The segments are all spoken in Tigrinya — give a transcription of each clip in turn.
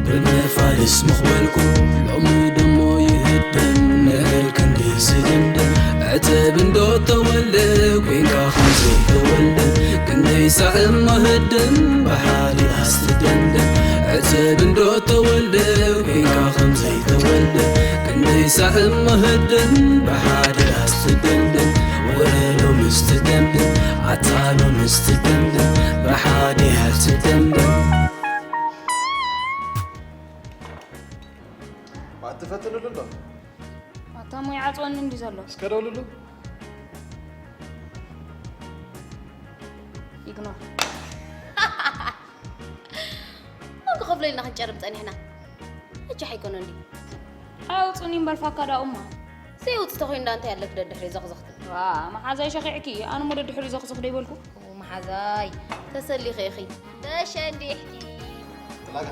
ብመፋልስ ምኽበልኩ ሎሚ ደሞ ይህደም ንዕል ክንዲ ዝድምደም ዕትብ እንዶ ተወልደ ኮንካ ከምዘይተወልደ ክንደይ ሳዕ እሞ ህደም ብሓደ ኣስትደምደም ዕትብ እንዶ ተወልደ ኮንካ ከምዘይተወልደ ክንደይ ሳዕ እሞ ህደም ብሓደ ኣስትደምደም ወረዶ ምስትደምደም ኣታሎ ምስትደምደም ብሓደ ኣስትደምደም ኣትፈትንሉ እንዶ ኣታ ሞ ይዓፅወኒ እንዲ ዘሎ እስከ ደውልሉ። ኢግኖር መን ክኸፍሎ ኢልና ክንጨርም ፀኒሕና? እጃ ኣይኮነ እንዲ ኣውፁኒ እምበር ፋካ ዳኡማ ዘይውፅ ተኮይኑ ዳ እንታይ ኣለክ ደድሕሪ ዘኽዘኽቲ ዋ መሓዛይ ሸኺዕኪ ኣነ ሞ ደድሕሪ ዘኽዝኽ ደይበልኩ መሓዛይ ተሰሊኸ ኢኺ ተሸንዲሕኪ ጥላጋ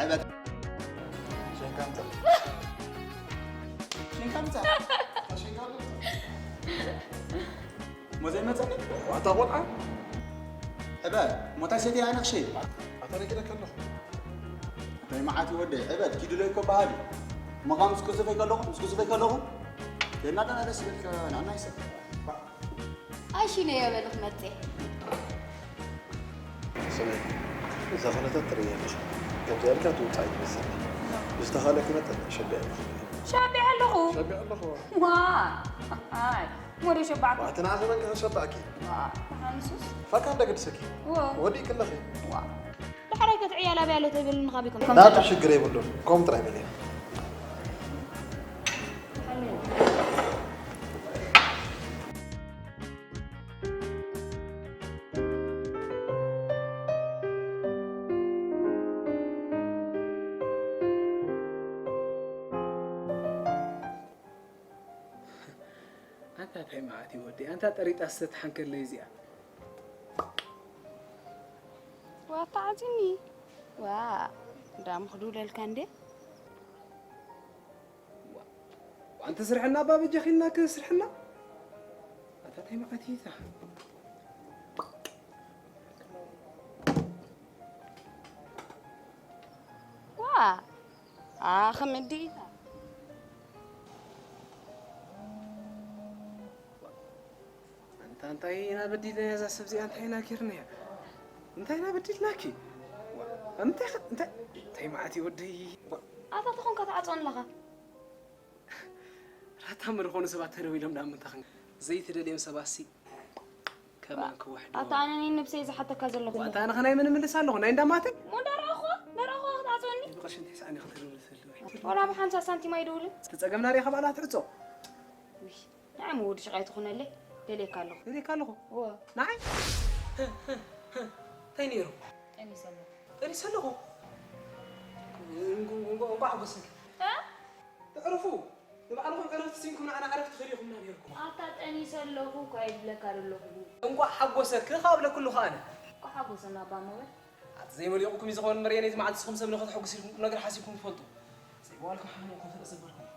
ዕበት ሸንካምታ ሸንካምታ ሸንካምታ ሞዘይ መጸኒ ዋታ ቆልዓ ዕበል ሞታይ ሰቲ ኣይነኽሸይ ኣታ ነኪለካ ኣለኹ እንታይ መዓት ወደ ዕበል ኪዱ ዶ ይኮ ባህል መቓ ምስ ኩዝፈይ ከለኹ ምስ ኩዝፈይ ከለኹ የናጠና ደስ ይበልካ ንኣናይ ሰብ ኣሺነ የበልኽ መጤ ስመይ እዛ ኩነታት ትርእያ ኣለኻ ከምዚ ኣልካ ትውፃእ ይመስል ብዝተኻለኪ መጠን ሸቢዐ ኣለኹ ሸቢዐ ኣለኹ ሸቢዐ ኣለኹ ዋ ኣይ ሞደ ሸባዕኩ ዋዕትና ዘመን ከሸባዕኪ ሓንሱስ ፋካ እንደገድሰኪ ዎ ወዲእ ክለኺ ዋ ዳሕራይ ከትዕያል ኣብያ ኣሎ ተይበሉኒ ካቢኩም ናቱ ሽግር የብሉን ከም ጥራይ በልያ ኣንታ እንታይ መዓት እዩ ወደይ ኣንታ ጠሪጣ ዝተትሓንከለይ እዚኣ ዋ ተዓዚኒ ዋ ዳም ክድውለልካ እንዴ ኣንተ ስርሕና ኣባ በጃኺ ኢልና ክስርሕና ኣታ እንታይ መዓት እዩ እታ ዋ ኣኽም እድኢታ ኣንታ እንታይ ኢና በዲልና እዛ ሰብ እዚኣ እንታይ ኢና ጌርናያ እንታይ ኢና በዲልናኪ እንታይ እንታይ እንታይ መዓት እዩ ወደይ ኣታ ተኾንካ ትዓፅወኒ ኣለኻ ራታ ምርኾኑ ሰባት ተደው ኢሎም ናብ ምንታኽን ዘይትደልዮም ሰባት ሲ ከማን ክውሕዱ ኣታ ኣነ ነብሰይ ዝሓተካ ዘለኹ ዋታ ንኸናይ ምን ምልስ ኣለኹ ናይ እንዳማተይ ሞ እንዳረኣኹ እንዳረኣኹ ክትዓፅወኒ ብቕርሽን ሒሳኒ ክትርብል ትህልወ ወላ ብሓምሳ ሳንቲም ኣይደውልን ትፀገምና ሪኻ ባላ ትዕፆ ንዓይ መወዲ ሸቃይ ትኾነለይ ደልየካ ኣለኹ ደልየካ ኣለኹ ወ ንዓይ እንታይ ነይሩ ጠኒሰ ኣለኹ ጠኒሰ ኣለኹ እንቋዕ ሓጎሰኪ ተዕርፉ ንባዕልኹም ዕረፍቲ ስኢንኩም ንዓና ዕረፍቲ ፈሊኹምና ነይርኩም ኣታ ጠኒሰ ኣለኹ እኳ ይብለካ ዘለኹ እንቋዕ ሓጎሰኪ ካብ ለኩሉ ከኣነ እኳ ሓጎሰና ኣባ ሞበል ኣቲ ዘይመሊቑኩም እዩ ዝኸውን መርየ ነቲ መዓልቲ ንስኹም ሰብ ንኸተሐጉስ ኢልኩም ቁም ነገር ሓሲብኩም ትፈልጡ ዘይመዋልኩም ሓመን እኮ ፍለጥ ዘበልኩም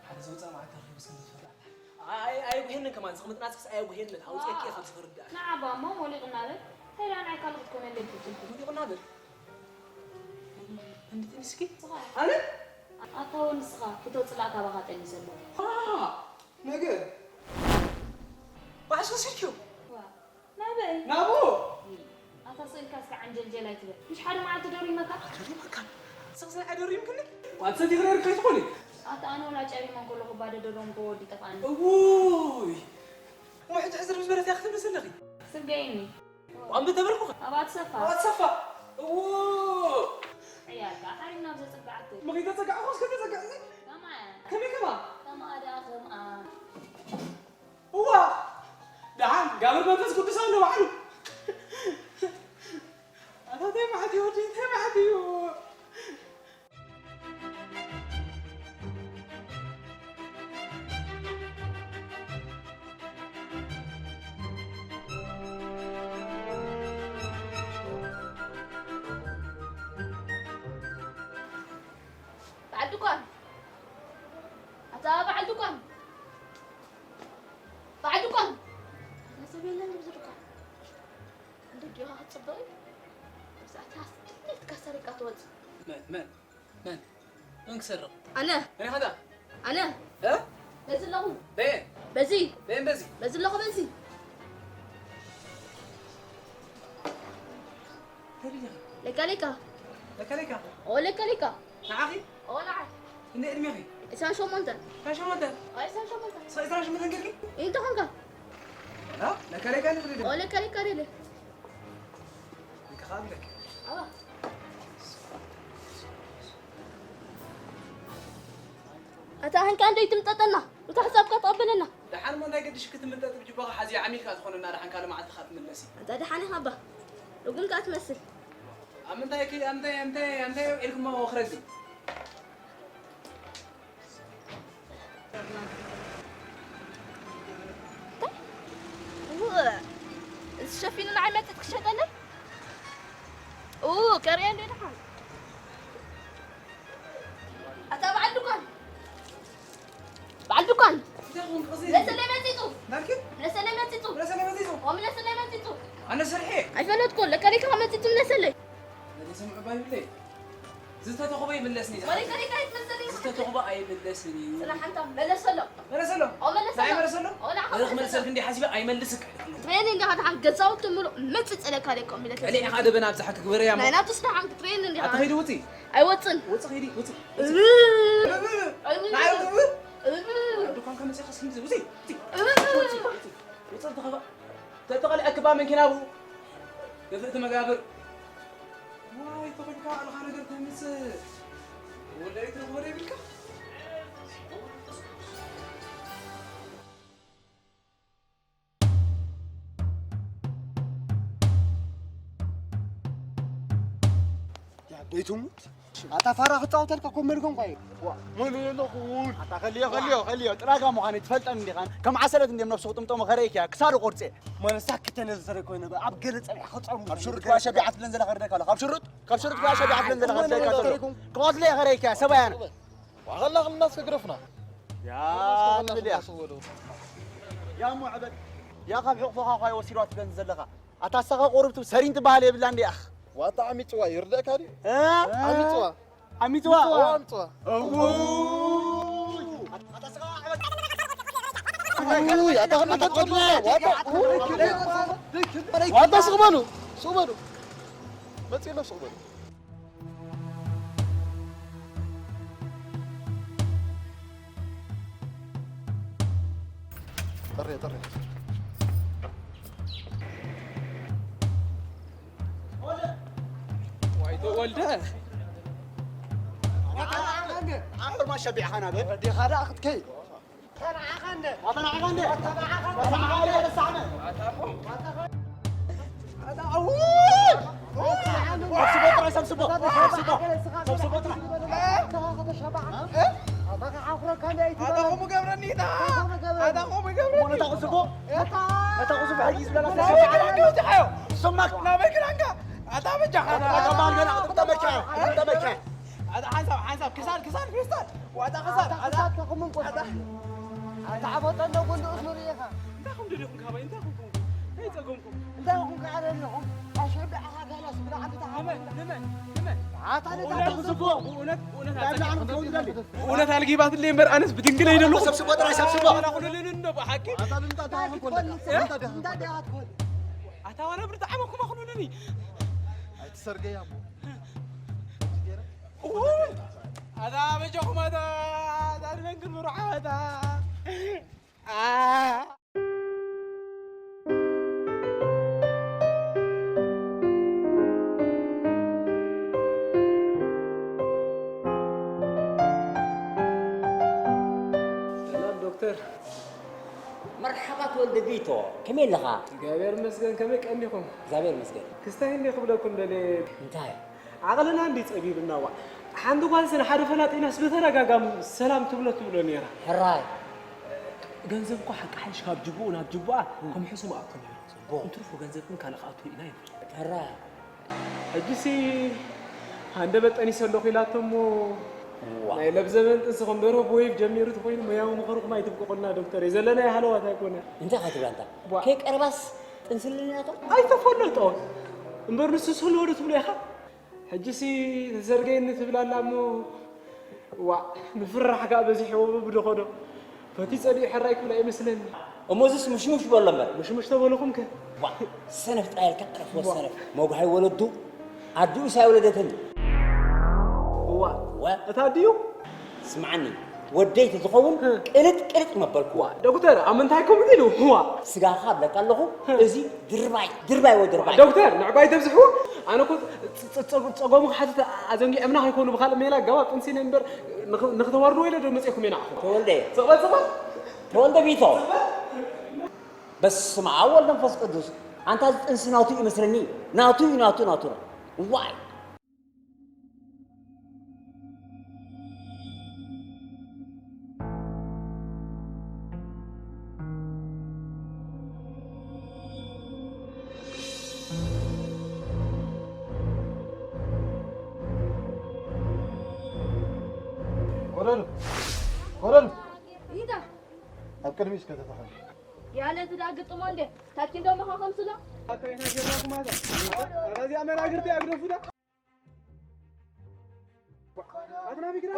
ሓደ ዝውፃእ መዓልቲ ረኺቡ ስም ዝፈልጥ ኣይ ኣይጉሄንን ከማን ዝኽምጥናስክስ ኣይጉሄንን ኣውፅኤኪ እየ ካብ ዝኽርዳእ ንዓባ እሞ ሞሊቕና በል እንታይ ደኣ ንዓይ ካልእ ክትኮነለይ ትኽእል ሙሊቑና በል እንድትንስኪ ስኻ ኣነ ኣታ ወንስኻ ክተውፅላእ ካባኻ ጠኒሰ ኣለኹ ነገር ባዕሽ ወሲድኪዮ ዋ ናበይ ናቡ ኣታ ስእልካ እስከ ዓንጀልጀል ኣይትበል ምሽ ሓደ መዓልቲ ደሪመካ ዶሪመካ ስኽስን ኣዶሪምክኒ ዋንሰት ይኽረር ከይትኾኒ ኣታ ኣነ ወላ ጨሪመ እንከለኹ ባዶ ደሮም ከወዲ ጠፋኒ እውይ እሞ ሕጂ ሕዝር ምስ በለት እያ ክትብሊ ዘለኺ ስገይኒ ዋንብ ተበልኩ ኣባት ሰፋ ኣትሰፋ እዎ ዕያልካ ሓሪም ናብ ዘፅግዓት መኺ ተፀጋዕኹ እስከ ተፀጋዕኒ ከማያ ከመይ ከማ ከማኣ ደኣ ከምኣ እዋ ደሓን ጋብር መንፈስ ቅዱስ ኣሎ ባዕሉ ኣታ እንታይ መዓት እዩ ወዲ እንታይ መዓት እዩ በዓል ድኳን ኣታ በዓል ድኳን በዓል ድኳን ኣታ ሰብ የለን ኣብዚ ድኳን እንደ ዲኻ ክትፅበቕ እዩ ኣብዛታ ጥሜትካስ ትወጽእ። መን መን መን መን ክሰርቕ? ኣነ መን ኢኻ እታ? ኣነ እ? በዚ ኣለኹ። በየን በዚ በየን በዚ በዚ ኣለኹ በዚ። ተሪኻ ለካ ለካ ለካ ለካ ኦ ለካ ለካ ንዓኺ ኦ ንዓይ እንደ ዕድሜኺ ዕስራን ሸሞንተን ዕስራን ሸሞንተ ኦ ዕስራን ሸሞንተን እስኻ ዕስራን ሸሞንተን ገርኪ እንታይ ኾንካ? ላ ለካ ለካ ንፍርድ ኦ ለካ ለካ ደለ እንካ ኻብለክ ኣባ ኣታ ኣንካ እንዶ ይትምጠጠና እታ ሕሳብካ ተቐበለና። ደሓን ሞ እንታይ ገድሽ ክትምጠጥ ብጅባኻ ሓዚ ዓሚልካ ዝኾነ እናደሓንካ ለመዓልትኻ ትምለሲ ኣታ ደሓን ኢኻ ኣባ ርጉም ከኣ ትመስል። ኣብ ምንታይ ክ- ኣብ ምንታይ ኣብ ምንታይ ኣብ ምንታይ ውዒልኩሞ ክረግም እው፣ እዚ ሸፊኑ ንዓይ መጥጥ ክሸጠለይ? እው፣ ከርእየ እንዶ ደሓን። ኣታ በዓል ድኳን፣ በዓል ድኳን፣ እንታይ ኾንክ? እዚ ምለሰለይ መጺጹ፣ እንዳልኪ ምለሰለይ መጺጹ፣ ምለሰለይ መጺጹ። ኦ፣ ምለሰለይ መጺጹ። ኣነ ስርሒ ኣይፈለጥኩ፣ ለካ ሪካ መጺጹ ምለሰለይ። ነዚ ስምዑ ባይብለይ ዝተተኽቦ ይምለስኒ። ወለካ ሪካ ይትመሰለይ። ዝተተኽቦ ኣይምለስን እዩ። ጽናሕ ኣንታ፣ መለሰሎ። መለሰሎ። ኦ፣ መለሰሎ። ንዓይ መለሰሎ። ኦ፣ ንዓኻ ንርኽ መለሰሎ። መልሰልክ እንዲ ሓሲበ ኣይመልስክ ኣይደለኹ። ትሬን እንዲኻ ደሓን ገዛውቲ ምሉእ መጽጽ ለካ ደቆም ኢለ ቀሊዕኻ ደበና ኣብዝሓ ክግበረያ እሞ። ናይ ናቱ ስራሕ ኣንክ ትሬን እንዲኻ። ኣታ ኸይዲ ውፂ። ኣይወጽን። ውፂ ኸይዲ ውፂ። እብ። ንዓይ ውፂ። እብ። ድኳንካ መፂኻ ስምዚ ውፂ። ውፂ። እብ። ውፂ። ውፂ ተኸባ። ተጠቐልዐ ክባ መኪና ብኡ። ንፍእቲ መጋብር። ዋይ ተኾንካ ኣልኻ ነገር ተምፅእ። ወላዲት ረኽቦ ዶ ይብልካ? ያበይቱሙት ኣታ ፋራ ክጻወተልካ ኮ መልጎም ኳይ መን የለኹን ኣታ ከልዮ ከልዮ ከልዮ ጥራጋ ምዃነይ ትፈልጠኒ እንዲኻን ከም ዓሰለት እንዲም ነብሱ ክጥምጠሞ ከረይክያ ክሳዱ ቆርጼ መነሳ ክተነ ዝሰረ ኮይነ ኣብ ገለ ጸብሕ ክጻሙ ካብ ሽሩጥ ኳሸ ቢዓት ብለን ዘለኻ ርደካ ኣሎ ካብ ሽሩጥ ካብ ሽሩጥ ኳሸ ቢዓት ብለን ዘለኻ ርደካ ኣሎ ክቐትለ ከረይክያ ሰባያና ዋኸላ ክልናስ ክግረፍና ያ ምልያ ያ ሙዕበድ ያ ካብ ሕቑፎኻ ኳይ ወሲድዋ ትገን ዘለኻ ኣታ ሳኻ ቁሩብ ትብ ሰሪን ትበሃል የብላ እንዲያ ዋታ ዓሚፅዋ ይርደእካ ድዩ እ? ዓሚፅዋ ዓሚፅዋ ዓሚፅዋ እውይ ኣታ ከመይ ተጥቅምዋ ዋታ ዋታ ስቕ በሉ ስቕ በሉ መፂእሎ ስቕ በሉ ጥሪ ጥሪ ዋይቶ ወልደ ዓምር ማሸቢዕኻና በ ዲኻ ደኣ ክትከይ ኣተናዓኻ እንደ ኣተናዓኻ እንደ ኣተናዓኻ እንደ ኣታ ሓንሳብ ሓንሳብ ክሳድ ክሳድ ክሳድ ዋታ ክሳድ ኣታ ኣታ ዓበጠ እንዶ ጎንደኡስ ንርኢ ኢኻ እንታይ ከም ደሊኹም ካባይ እንታይ ኮንኩም እንታይ ጸገምኩም እንታይ ኮንኩም ካዓ ደሊኹም ኣሸቢዕኻ ገለስ ብላዕሊ ተሓመ ንመን ንመን ኣታ ደጋ ብእውነት ብእውነት ብእውነት ኣጸጊዕኩም ብእውነት ኣልጊባትለይ እምበር ኣነስ ብድንግለይ ደለኹ ሰብስቦ ጥራይ ሰብስቦ ዋላ ኩሉልን እንዶ ብሓቂ ኣታ ንምንታይ ደሃ ኮለካ እንታይ ደሃ ትኮል ኣታ ዋላ ብርትዓመኩም ኣኽሉልኒ ኣይትሰርገያ እሞ ኣታ በጃኹም ኣታ ኣታ ንመንግል ምሩዓታ ሰላም ዶክተር። መርሓባ ተወልደ ቢቶ፣ ከመይ ኣለኻ? እግዚኣብሔር ይመስገን፣ ከመይ ቀኒኹም? እግዚኣብሔር ይመስገን። ክስታይ እንዲ ክብለኩም ደልየ እንታይ? ዓቕልና እንዲ ጸቢብና ዋ ሓንቲ ጓልሲ ንሓደ ፈላጢናስ ብተደጋጋሚ ሰላም ትብሎ ትብሎ ነይራ ሕራይ ገንዘብ እኳ ሓቂ ሓይሽ ካብ ጅቡኡ ናብ ጅቡኣ ከም ሕሱም ኣእቶ ነይሩ ጽቡቕ። እንትርፎ ገንዘብ ግን ካልእ ክኣትዎ ኢና ይብል ሕራይ ሕጂሲ ሃንደበት ጠኒሰ ኣለኹ ኢላቶ እሞ ናይ ለብዘበን ጥንሲ ከም ደርሆ ብወይብ ጀሚሩ ተኮይኑ ሞያዊ ምኽርኹም ኣይትብቅቑልና ዶክተር እየ ዘለናዮ ሃለዋት ኣይኮነ እንታይ ኸትብላ እንታ ዋ። ከይቀርባስ ጥንስልናቶ ኣይተፈለጦ እምበር ንሱ ስልወ ዶ ትብሎ ኢኻ ሕጂሲ ተዘርገየኒ ትብል ኣላ እሞ፣ ዋእ፣ ምፍርራሕ ከኣ በዚሕዎ ብድኾዶ። ፈትዩ ጸሊኡ ሕራይ ክብል ኣይመስለኒ። እሞ እዚስ ምሽሙሽ በሎ እምበር። ምሽሙሽ ተበልኹም ከ? ዋእ፣ ሰነፍ ጥራይ ኢልካ ዕረፍዎ ዋ። ሰነፍ። መጉሃይ ወለዱ፣ ኣዲኡስ ኣይወለደትን። እዋ፣ ወ? እታ ኣዲኡ? ስምዓኒ፣ ወደይ ተዝኸውን እ። ቅልጥ ቅልጥ መበልኩዋ። ዶክተር፣ ኣብ ምንታይ ከምኡ ኢሉ? እዋ። ስጋኻ እብለካ ኣለኹ፣ እ። እዚ ድርባይ፣ ድርባይ ወይ ድርባይ። ዶክተር፣ ንዕባይ ተብዝሕዎ? ኣነ እኮ ጸ-፣ ጸ-፣ ጸ-፣ ጸገሙ ክሓትት ኣዘንጊዐምና ከይኮኑ ብኻልእ ሜላ ገባ ጥንሲ ነይ እምበር ንኽ-፣ ንኽተዋርድዎ ኢለ ዶ መጺእኩም ኢና ኣኹ? ተወልደ። ጽቕበል፣ ጽቕበል። ተወልደ ቢቶ። በስመ ኣብ ወወልድ ወመንፈስ ቅዱስ። ኣንታ እዚ ጥንሲ ናቱ እዩ መስለኒ። ናቱ እዩ፣ ናቱ፣ ናቱ ነው። ዋይ። ኮረኑ፣ ኮረኑ። ይዳ። ኣብ ቅድሚት እስከ ተተኸል። ያለ ትዳ ግጥሞ እንደ ታኪ እንደው መኻኸም ስሎ። ኣታ ይና ጀማኩ ማታ። ኣራዚያ መናግርቲ ኣግደፉ ዳ። ኣትና ቢግራ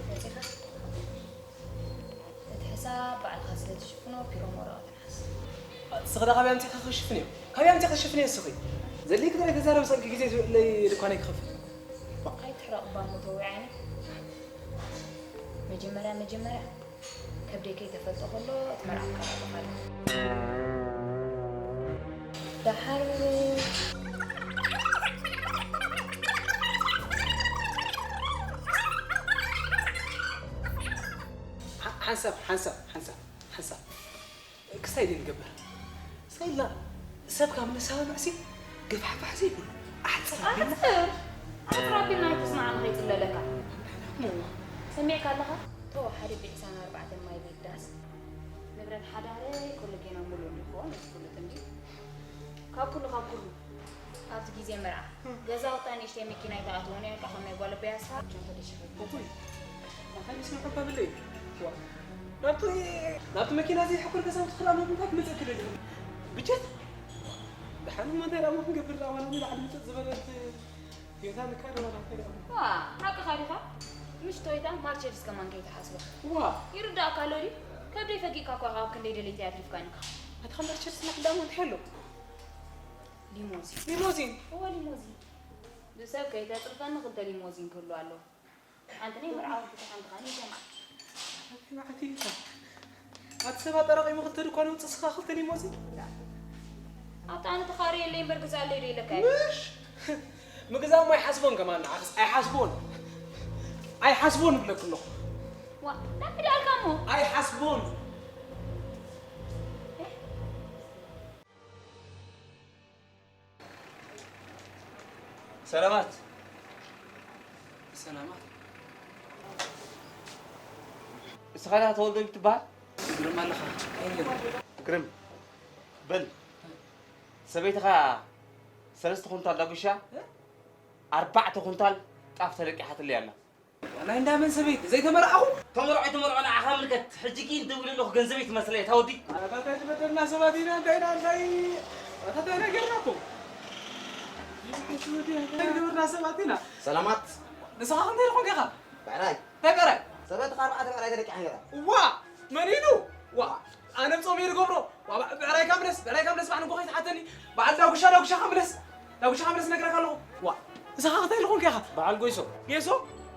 መጺኻ? እቲ ሕሳብ ባዕልኻ ስለ ትሽፍኖ ቢሮን ወረቐትን ሓዝ። እስኺ ደኣ ካበይ ኣምጺእኺ ክሽፍንዮ? ካበይ ኣምጺእኺ ክሽፍንዮ እስኺ? ዘድልየኪ ጥራይ ተዛረቢ፣ ሰንኪ ግዜ ዝውዕለይ ድኳነይ ክኸፍት። ኣይትሕረቕ እባ እሞ ተወያይኒ። መጀመርያ መጀመርያ ከብደይ ከይተፈልጠ ከሎ እቲ መርዓ ክቀላጠፍ ኣለዎ። ደሓር ሓ-፣ ሓንሳብ፣ ሓንሳብ፣ ሓንሳብ፣ ሓንሳብ። ክስታይ ደይ ንገብር። ስታይልና ሰብ ካብ ነሰማምዕሲ ገፋሕፋሕ ዘይብሉ። ኣሕጽር ኣቢልና። ኣሕጽር! ኣሕጽር ኣቢልና ኣይትስማዕ ንኸይጽለለካ። እሞ ሰሚዕካ ኣለኻ? እቶ ሓደ ብዒሳን ኣርባዕተን ማይ ቤት ዳስ ንብረት ሓዳረይ ኮለጌና ሙሉእ እንዲኾን ዝፍለጥ እንድዩ። ካብ ኩሉ፣ ካብ ኩሉ ኣብቲ ግዜ መርዓ ገዛውታ ንእሽተይ መኪና ኣይትኣትዎን እያ፣ ከም ናይ ጓል ኣቦይ ኣስፋ ጆን ተደሽፈ። እኹይ፣ ኣታ ምስ ምሕባብለይ። ዋ፣ ናብቲ፣ ናብቲ መኪና ዘይሕኩር ገዛውቲ ክልኣሞ ብምንታይ ክመጽእ ክደሊ? ብጀት? ደሓን እሞ እንታይ ደኣ እሞ ክንገብር ደኣ፣ ዋላ ንላዕሊ ምጽእ ዝበለት ቶዮታ ንካ ደኣ ዋላ እንታይ ደኣ እሞ። ዋ፣ ሓቅኻ ዲኻ? ምሽ ቶዮታ ማርቸዲስ ከማን ከይትሓስቦ። ዋ። ይርዳእካ ኣሎ ድዩ? ከብደይ ፈጊእካ እኳ ካብ ክንደይ ደለይቲ ኣትሪፍካኒ ኢኻ። ኣታ ካብ ማርቸዲስ ንላዕሊ ደኣ እሞ እንታይ ኣሎ? ሊሞዚን። ሊሞዚን? እወ፣ ሊሞዚን። ብሰብ ከይተጽርፈኒ ክልተ ሊሞዚን ክህሉ ኣለዎ። ሓንቲ ናይ መርዓዊ፣ ሓንቲ ኸኣ ናይ ጀምዓ። ኣቲ መዓት እዩ እታ። ኣቲ ሰብ ኣጠራቒሙ ክልተ ድኳን የውጽእ፣ ስኻ ክልተ ሊሞዚን? ኣብቲ ኣነ ተኻርየለይ እምበር ግዛለይ ዶ ኢለካ እየ? ምሽ! ምግዛእ እሞ ኣይሓስቦን ከማን ንዓኽስ ኣይሓስቦን። ኣይሓስቦን እብለኪ ኣለኹ። ዋ፣ እንታይ ደኣልካ እሞ? ኣይሓስቦን። ሰላማት። ሰላማት። እስኻ ዲኻ ተወልደ ትበሃል? ትግርም ኣለኻ። ኣይደለም። ትግርም። በል። ሰበይትኻ ሰለስተ ኩንታል ዳጉሻ፣ እ? ኣርባዕተ ኩንታል ጣፍ ተለቂሓትለይ ኣላ። ናይ እንዳመን ሰበይቲ? ዘይተመርዓኹ? ተመርዖ ኣይተመርዖ ንዓኻ ምልከት። ሕጂ ግን ደዊለ ኣለኹ፣ ገንዘበይ ትመስለይ፣ እታ ወዲ። ኣታ እንታይ ዝበደልና ሰባት ኢና፣ እንታይ ኢና፣ እንታይ፣ ኣታ እንታይ ነገርና እኮ? እንታይ ዝበደልና ሰባት ኢና? ሰላማት። ንስኻ ክንታይ ኢልኩም ዲኻ? ብዕራይ። እንታይ ብዕራይ? ሰበይትኻ ኣርባዕተ ብዕራይ ተለቂሓ ነይራ። እዋ! መን ኢሉ? ዋ! ኣነ ምጾም እየ ዝገብሮ። ዋ፣ ብዕራይካ ምለስ፣ ብዕራይካ ምለስ፣ ባዕሉ እኮ ከይትሓተኒ። በዓል ዳጉሻ፣ ዳጉሻኻ ምለስ። ዳጉሻኻ ምለስ እነግረካ ኣለኹ። ዋ፣ ንስኻ እንታይ ኢልኹም ከ ኢኻ? በዓል ጎይሶ። ጌሶ?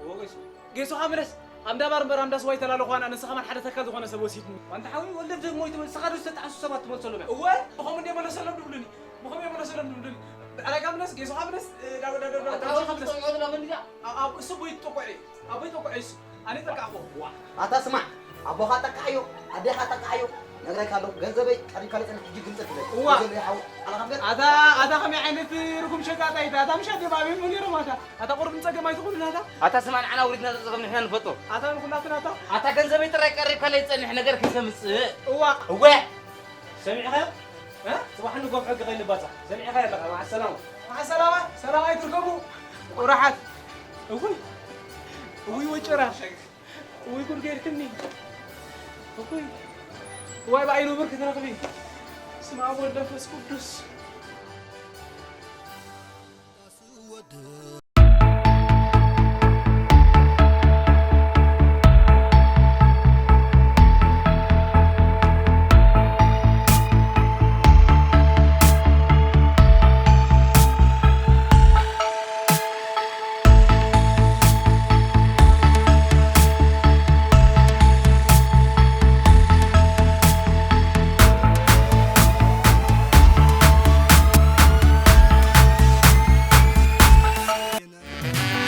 እዎ፣ ጎይሶ። ጌሶኻ ምለስ። ኣብ እንዳ ባር እምበር ኣብ እንዳ ስዋ ኣይተላለኹዋን፣ ኣነ ንስኻ መን ሓደ ተካል ዝኾነ ሰብ ወሲድኒ። ዋንታ ሓዊ ወልደ ሞይቱ፣ ንስኻ ዶ ዝተጣዕሱ ሰባት ትመልሰሎም እያ? እወ፣ ብኸምኡ እንደ መለሰሎም ድብሉኒ። ብኸምኡ እየ መለሰሎም ድብሉኒ። ብዕራይካ ምለስ፣ ጌሶኻ ምለስ፣ ዳ-፣ ዳ-፣ ዳ-፣ ዳ-፣ ኣታ ዳጉሻኻ ሓዊ ምለስ። ዝጠቅዖ ዝላ መንዲዳ? ኣ-፣ ኣብ እሱ ቦይ ጠቋዒ፣ ኣቦይ ጠቋዒ እሱ። ኣነ ጠቃዕኹ። ዋ። ኣታ ስማዕ፣ ኣቦኻ ጠቃዕዮ፣ ኣዴኻ ጠቃዕዮ። ነግረካ ኣለኹ፣ ገንዘበይ ቀሪብካ ለጸን ሕጂ ግምጥል ትብል። እዋ። ገንዘበይ ሓው፣ ኣላ ካብ ገ- ኣታ፣ ኣታ ከመይ ዓይነት ርጉም ሸቃጣይ እታ? ኣታ ምሻ ደባቢ ምን ይረማታ? ኣታ ቁርብ ንጸገም ኣይትኹን ናታ? ኣታ ስማ ንዓና ውሪድና ዘጸገም ንሕና ንፈጦ። ኣታ ንኹላትና ኣታ? ኣታ ገንዘበይ ጥራይ ቀሪብካ ለይጸንሕ ነገር ከይተምጽእ። እዋ። እወ። ሰሚዕኻዮ? እ? ጽባሕ ንጎፍ ሕጊ ከይንባጻሕ። ሰሚዕኻዮ ኣለኻ? መዓ ሰላማ። መዓ ሰላማ፣ ሰላም ኣይትርከቡ። ቁራሓት። እውይ። እውይ ወጨራ። እውይ ጉድ ገይርክኒ። እውይ። እዋይ ብኣይ ኑብር ክትረኽቢ። ስመ ኣብ ወወልድ ወመንፈስ ቅዱስ።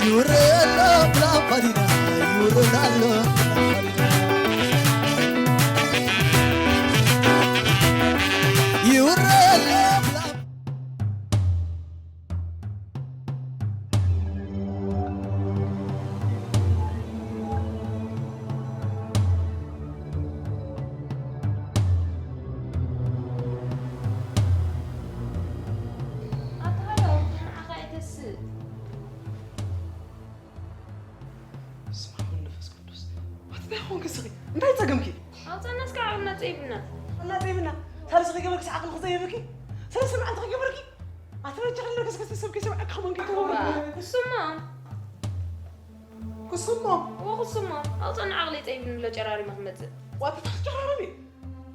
ይውረድ ኣሎ ብላምባዲና፣ ይውረድ ኣሎ ብላምባዲና። ይውረድ ኣሎ ብላም- ኣታ ሃሎ፣ ንዓኻ እየ ተስእ። በስመ አብ ወወልድ ወመንፈስ ቅዱስ። ኣቲ እንታይ ኾንኪ እስኺ? እንታይ ጸገምኪ? ኣውጻና እስከ ዓቕልና ጸይብና። ዓቕልና ጸይብና? ሳልሲ ከይገበርኪ ዓቕሊ ክዘይብኪ? ሰለስተ መዓልቲ ከይገበርኪ? ኣቲ ረጃ ከለርክስ ክስተ ሰብ ከይሰምዐካ ከማን ከይተወርኩ። ኩስሞ። ኩስሞ? እዎ ኩስሞ። ኣውጻና ዓቕሊ ጸይብኒ ኣሎ ጨራሪማ ክመጽእ። ዋታ ተጨራረቢ?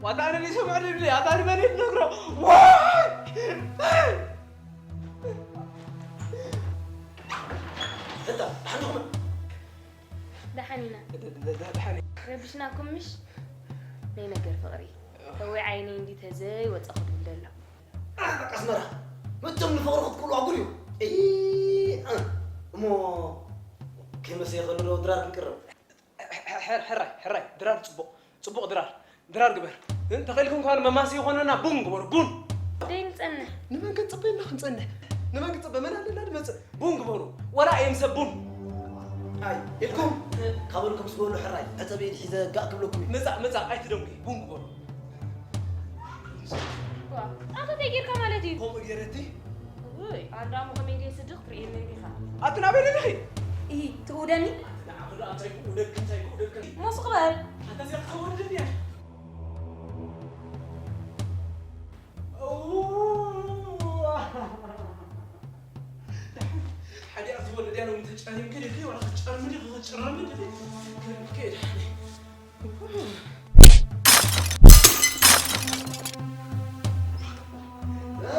ዋታ ኣነ ሊሰምዐ ድብሊ፣ ኣታ ንመን እየ ትነግሮ? ዋይ! እታ፣ ደሓን ዲኹም? ደሓን ኢና። ደ-፣ ደ-፣ ደ-፣ ደሓን እየ። ረቢሽናኩም ምሽ? ናይ ነገር ፍቕሪ። ተወይ ዓይነይ እንዲ ተዘይወጸ ክብል ደሎ። ኣታ ኣስመራ፣ መቸም ንፍቕሪ ክትክእሉ ኣጉል እዩ። እይ፣ እ፣ እሞ ከይመሰየ ከሎ ዶ ድራር ክንቅርብ? ሕራይ፣ ሕራይ፣ ድራር ጽቡቕ፣ ጽቡቕ ድራር፣ ድራር ግበር። እ፣ ተኸኢልኩም ከኣ መማስ ይኾነና፣ ቡን ግበሩ፣ ቡን። ደይ ንጸንሕ። ንመን ክንጽበ ኢና ክንጸንሕ? ንመን ክንጽበ? መን ኣለና ድመጽእ? ቡን ግበሩ። ወላ እዮም ሰብ ቡን። ኣይ፣ ኢልኩም፣ እ፣ ካብ ልኩም ስበሉ ሕራይ፣ ዕጸብ ኢድ ሒዘ ጋእ ክብለኩም እዩ። ምጻእ፣ ምጻእ፣ ኣይትደንጉ፣ ቡን ግበሩ። ዋ፣ ኣቶ እንታይ ጌርካ ማለት እዩ? ከምኡ ጌረቲ? ውይ፣ ኣንዳሞ ከመይ ድየ ስድኽ ትርእየኒ እንዲኻ። ኣቲ ናበይ ደሊኺ? እሂ፣ ትእውደኒ? ንዓኺ ደኣ እንታይ ክእውደኪ፣ እንታይ ክእውደኪ? ሞስ ክበር። ኣታ እዚኣ ክትወርድ ድያ? እው። ሓዲኣ ዝወለድ እያ ሎሚ ተጨሪምኪ ዲኺ? ዋላ ክትጨርሚ ዲኺ? ክትጭረሚ ዲኺ? ከይድ ሓኒ።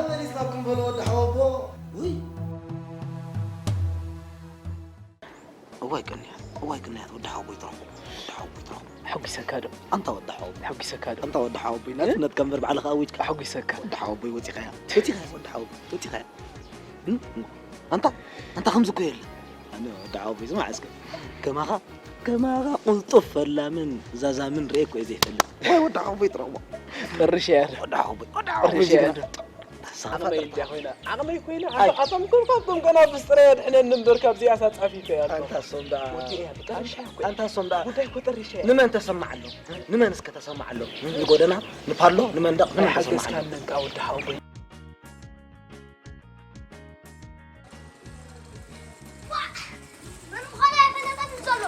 መሊስናኩም በሎ ወዲ ሓወቦ። ውይ። እዋይ ቅንያት፣ እዋይ ቅንያት፣ ወዲ ሓወቦይ ትረኽቦ፣ ወዲ ሓወቦይ ትረኽቦ። ኣሐጒሰካ ዶ? ኣንታ ወዲ ሓወቦይ። ኣሐጒሰካ ዶ? ኣንታ ወዲ ሓወቦይ፣ እ? ናጽነት ከንበር ባዕልኻ ኣዊጅካ። ኣሐጒሰካ። ወዲ ሓወቦይ ወጺኻያ። ወጺኻያ፣ ወዲ ሓወቦይ፣ ወጺኻያ። እ? ኣንታ፣ ኣንታ ከምዚ እኮ የለን። ኣነ ወዲ ሓወቦይ፣ ስማዕ እስከ። ከማኻ፣ ከማኻ ቅልጡፍ ፈላምን ዛዛምን ርኤ እኮ እየ ዘይፈልጥ። ወይ ወዲ ሓወቦይ ትረኽቦ። ጠርሸያ ዶ? ወዲ ሓወቦይ፣ ወዲ ሓወቦይ ጠርሸያ ጅግና። ዶ? ዓቕመይ እንድያ ኮይና፣ ዓቕመይ ኮይና፣ ኣይ። ኣታ-፣ ኣቶም እኮ ካብቶም ገና ብስጥረ የድሕነኒ እምበር ካብዚኣስ ኣጻፊፈ እያ። ኣንታ እሶም ደኣ። ወዲ እያ፣ ጠርሸያ እኮ። ኣንታ እሶም ደኣ። ጉዳይ እኮ ጠርሸያ። ንመን ተሰማዓሎም? ንመን እስከ ተሰማዓሎም? ንጎደና፣ ንፓሎ፣ ንመንደቕ፣ ንመን ተሰማዓሎም? ኣይሓገዝካንን፣ ወዲ ሓወቦይ። መን ምዃኑ ኣይፈለጠትን ዘሎ።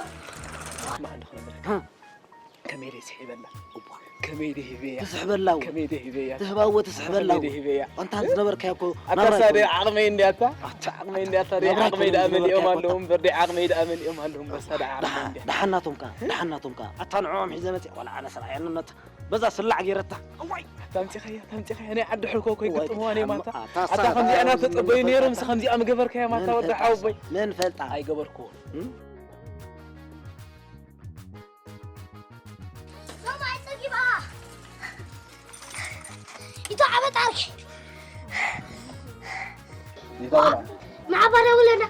ስማዕ እንዶ ክነግረካ። ሃ። ከመይ ደይ ስሒበላ። እዋ። ከመይ ደይ ሂበያ። ትስሕበላ እውን። ከመይ ደይ ሂበያ። ትህባ እወ ትስሕበላ ከመይ እውን። ደይ ሂበያ። ኣንታ ዝነበርካዮ እኮ ኣታ ናብራ ሳደ ኣይኮነን። ዓቕመይ እንድያታ። ኣታ ዓቕመይ እንድያታ። ደይ ናብራ ዓቕመይ ኣይኮነን ደኣ መሊኦም ዝነበርካዮ ኣለዉ እምበር ደይ ዓቕመይ ደኣ መሊኦም ኣለዉ እምበር ሳደ ዓቕመይ ደሓ-፣ እንድያ። ደሓናቶም ከ፣ ደሓናቶም ከ። ኣታ ንዕኦም ሒዘ መጽእ፣ ዋላ ኣነ ሰብኣየንነት በዛ ስላዕ ገይረታ። እዋይ! ኣታ ኣምጺኻያ፣ ኣታ ኣምጺኻያ። ናይ ዓዲ ሕርኮ እኮ እዋይ፣ ይግጥምዋ ነይ ማታ። ኣታ ኣታ ሳራ ከምዚኣ ናተጸበዩ ነይሮም፣ ስ-፣ ከምዚኣ ምገበርካያ ማታ መን ወዲ ፈልጣ ሓወቦይ። እሳ? መን ፈልጣ? ኣይገበርክዎን። እም? ሎሚ ኣይጸጊባ። ኢቶ ዓበጣርኪ። ይታ ወላ። ንዓባ ደውለና።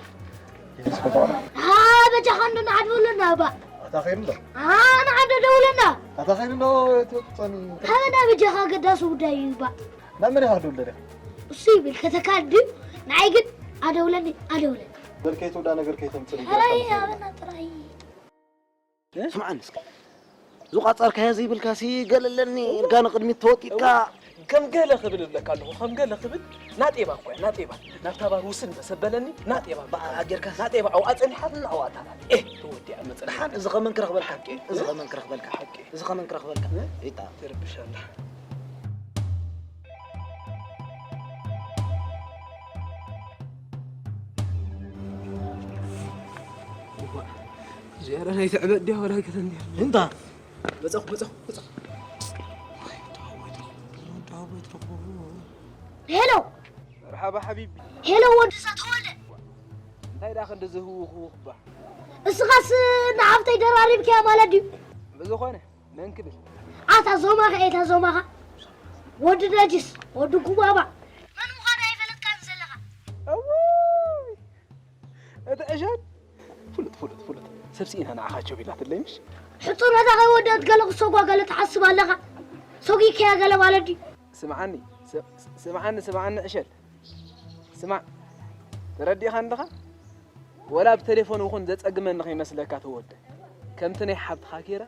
ይስፈታ ወላ። ሃ፣ በጃኻ እንዶ ንዓ ደውለና፣ ኣባ። ኣታ ኸይሩ እንዶ? ሃ፣ ንዓ እንዶ ደውለና። ኣታ ኸይዱ እንዶ ትወፅፀኒ። ሃበና በጃኻ ገዳሲ ጉዳይ እዩ እባ። ናብ መን ኢኻ ትድውል ደሊኻ? እሱ ይብል ከተካል ድዩ? ንዓይ ግን ኣደውለኒ፣ ኣደውለኒ። ነገር ከይትውዳ ነገር ከይተምፅእ ኧረ ይገርም። ሃበና ጥራይ። ስምዓኒ እስከ። ዝቋጸርካዮ ዘይብልካሲ ገለለኒ ኢልካ ንቕድሚት ተወጢጥካ። ከም ገለ ክብል እብለካ ኣለኹ፣ ከም ገለ ክብል ናጤባ እኮ እያ፣ ናጤባ። ናብታ ባር ውስን መሰበለኒ፣ ናጤባ በኣ ኣጌርካ ናጤባ ኣብኣ ጸኒሓትና ኣብኣ ታላል። ኤህ፣ ተወዲኣ መጸና። ደሓን እዚ ኸመን ክረኽበልካ ሓቂ፣ እዚ ኸመን ክረኽበልካ ሓቂ፣ እዚ ኸመን ክረኽበልካ። እ? ኢታ። ትርብሽ ኣላ። እዋ፣ ዝያዳ ናይ ትዕበጥ ድያ ወላ ገለ እንድያ? እንታ? በጻኹ፣ በጻኹ፣ በጻኹ። ሄሎ። መርሓባ ሓቢቢ። ሄሎ፣ ወዲ ዘተወልደ። እንታይ ደኣ ክንዲ ዝህውኽ ህውኽ እባ? እስኻስ ንሓፍተይ ደራሪብካያ ማለት ድዩ? ብዝኾነ፣ መን ክብል? ኣታ ዞማኻ፣ ኤታ ዞማኻ። ወዲ ነጅስ፣ ወዲ ኩባባ። መን ምዃኑ ኣይፈለጥካን ዘለኻ? እውይ! እቲ ዕሸል ፍሉጥ፣ ፍሉጥ፣ ፍሉጥ። ሰብ ስኢና ንዓኻ ቸው ኢላትለይ፣ ምሽ? ሕጹረታ ከይወደአት ገለ ክሰጓ ገለ ትሓስብ ኣለኻ? ሰጒግካያ ገለ ማለት ድዩ? ስምዓኒ፣ ስ-፣ ስምዓኒ፣ ስምዓኒ ዕሸል። ስማዕ፣ ተረዲእኻኒ ዲኻ? ወላ ብቴሌፎን እውን ዘጸግመኒ ከይመስለካ ተወልደ። ከምቲ ናይ ሓብትኻ ገይረ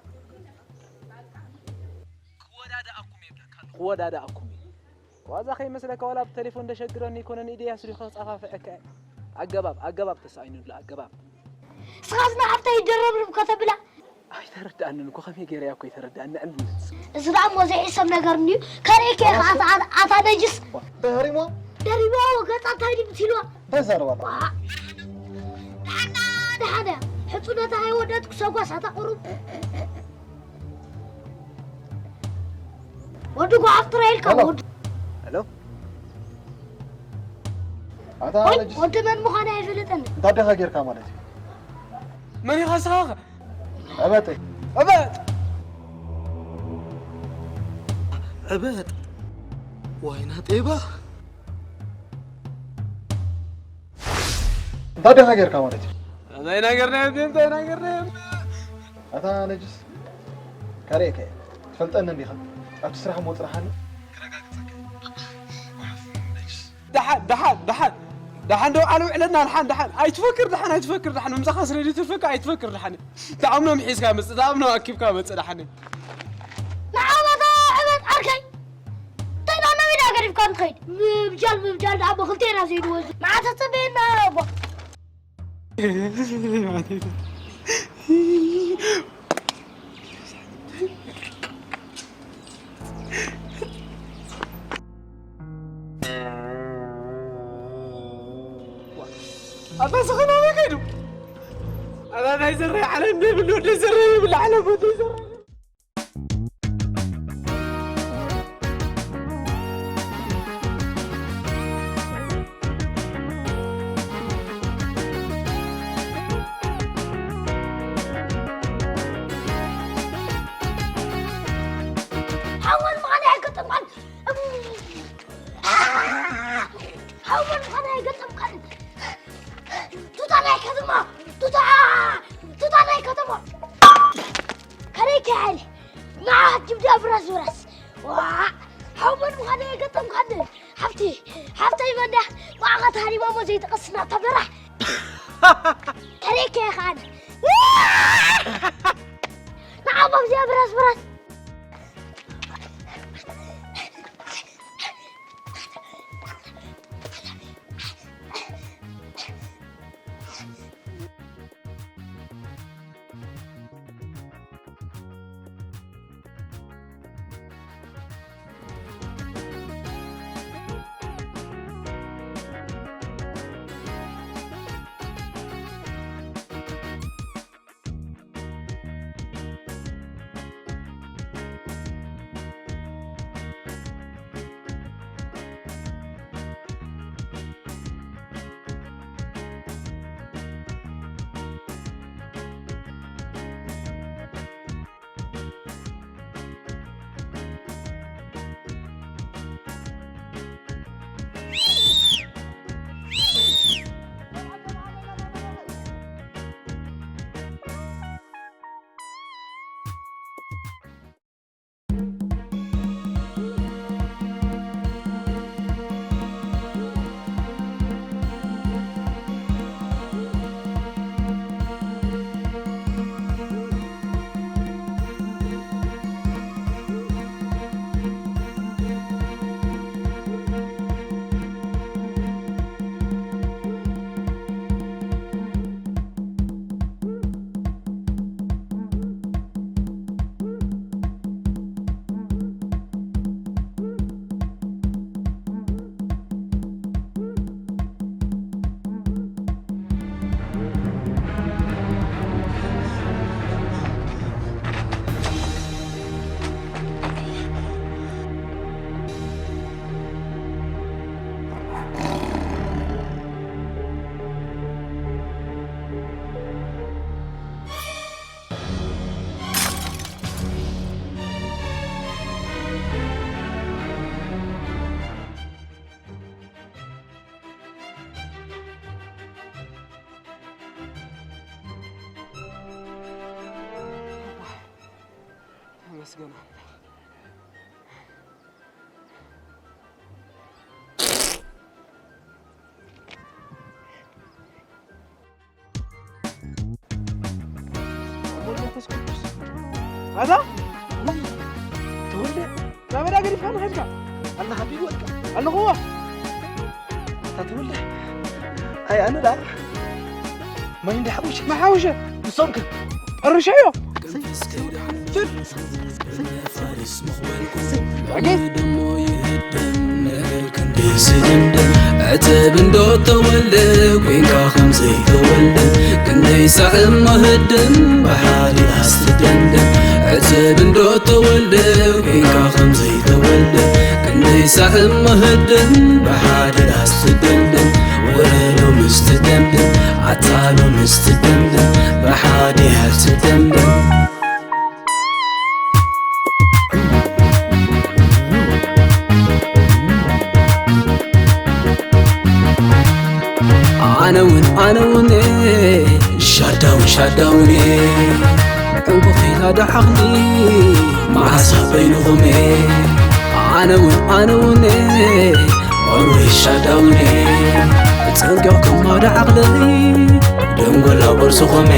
ክወዳድኣኩም እየ እብለካ ኣለኹ። ክወዳድኣኩም እየ። ዋዛ ከይመስለካ፣ ዋላ ብቴሌፎን ዘሸግረኒ ኣይኮነን፣ ኢደይ ኣስሪኹ ክጻፋፍዐካ እየ። ኣገባብ፣ ኣገባብ ተሳኢኑሉ፣ ኣገባብ። ንስኻስ ንሓፍተይ ይደረብርብ ከተብላ? ኣይተረድኣንን እኮ፣ ከመይ ገይረ እያ እኮ ኣይተረድኣኒ፣ ዕልል። እዚ ደኣ እሞ ዘይሕሰብ ነገር እንድዩ። ከርእየካ እየ ኸዓ፣ ኣታ፣ ኣታ፣ ኣታ ነጅስ። ደሪሞ? ደሪሞ፣ ገጻ እንታይ ድዩ ኢልዋ? እንታይ ዛረባ ኣላ? ዋ። ደሓና፣ ደሓና። ሕጹነታ ከይወደት ክሰጓስ ኣታ ቁሩብ። ወዲ ጓሓፍ ጥራይ ኢልካ ሄሎ። ወዲ። ሄሎ። ኣታ ወይ ነጅስ። ወዲ መን ምዃነ ኣይፈለጠን። እንታይ ዲኻ ጌርካ ማለት እዩ? መን ኢኻ ንስኻ ኸ? ዕበጥ። ዕበጥ። ዕበጥ። ዋይና ጤባ። እንታይ ዲኻ ጌርካ ማለት እዩ? እንታይ ነገር ናይ እንታይ ነገር ናይ ኣታ ነጅስ፣ ከርእየካ እየ። ትፈልጠኒ እንዲኻ? ኣብቲ ስራሕ እሞ ጽናሓኒ። ከረጋግጸካ እየ። ነጅስ። ደሓን፣ ደሓን፣ ደሓን። ደሓን ደው ዓለ ውዕለና፣ ደሓን፣ ደሓን። ኣይትፈክር፣ ደሓን፣ ኣይትፈክር፣ ደሓን። ምምጻኻ ስለ ዘይትርፈካ ኣይትፈክር፣ ደሓን። ተኣምኖም ሒዝካ መጽእ፣ ተኣምኖም ኣኪብካ መጽእ፣ ደሓን። ንዓመታ ዕበት ዓርከይ። እንታይ ደኣ ናብ ኢዳ ገዲፍካ እንትኸይድ? ምብጃል፣ ምብጃል ደኣ ብኽልቴና ዘይድወዝ። ንዓ ተጸበየና፣ ኣቦ። ኣታ ስኽና ከይዱ። ኣታ ናይ ዘራይ ዓለም ዘይብሉ ወደይ ዘራይ ይብል ዓለም ወደይ ዘራይ። ሓወን ምዃን ኣይገጠምካን። ሓወን ምዃን ኣይገጠምካን። ቱታ ናይ ከተማ፣ ቱታ፣ ቱታ ናይ ከተማ። ከረይ ከያለ፣ ንዓ ጅብዳ ብራስ ብራስ። ዋ፣ ሓወን ምዃን ኣይገጠምካን። ሓብቲ፣ ሓብተይ መንዳ፣ ንዓኻ ተሃሪማ እሞ ዘይትቐስና ተበራሕ። ከረይ ከያ ኸኣነ። ንዓ ባብዚኣ ብራስ ብራስ። ገና። ወልድ መንፈስ ቅዱስ። ኣታ? ተወልደ? ናበይ ገዲፍካ ንኸድካ? ኣለኻ ቢወልካ። ኣለኹዎ። ኣታ ተወልደ? ኣይ፣ ኣነ ደኣ። ማይ እንደ ሓሙሽ። መሓውሸ። ንሶም ከ? ጠርሸዮ። ኣጌ? ስድምድም ዕትብ እንዶ ተወልደ፣ ኮንካ ከም ዘይተወልደ፣ ክንደይ ሳዕ እሞ ህድም ብሓደ ኣስትደምድም። ዕትብ እንዶ ተወልደ፣ ኮንካ ከም ዘይተወልደ፣ ክንደይ ሳዕ እሞ ህድም ብሓደ ኣስትደምድም። ወረዶ ምስትደምድም፣ ኣታሎ ምስትደምድም፣ ብሓደ ኣስትደምድም። ኣነውን ኣነውኔ ሻዳውን ሻዳውኔ ዕንቁኺላ ደዓኽሊ መዓሳ በይንኹሜ ኣነውን ኣነውኔ ኦልወይ ሻዳውኔ ጸንቀቕኩማ ደዓኽለይ ደንጎላ ቦርስኹሜ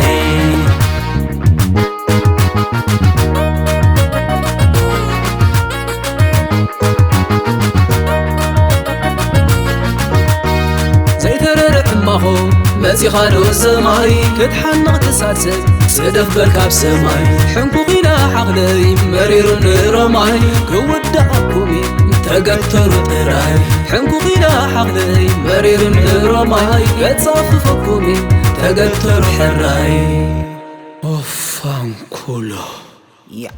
ዘይተረረ ሕማኾ መጺኻ ዶ ሰማይ ክትሓንቕ ክሳሰብ ጽደፍ በል ካብ ሰማይ ሕንኩኺና ሓኽለይ መሪሩ ንሮማይ ክውዳኣኩም ተገተሩ ጥራይ ሕንኩኺና ሓኽለይ መሪሩ ንሮማይ ገጻፍፈኩም ተገተሩ ሕራይ ኦፋንኩሎ ያ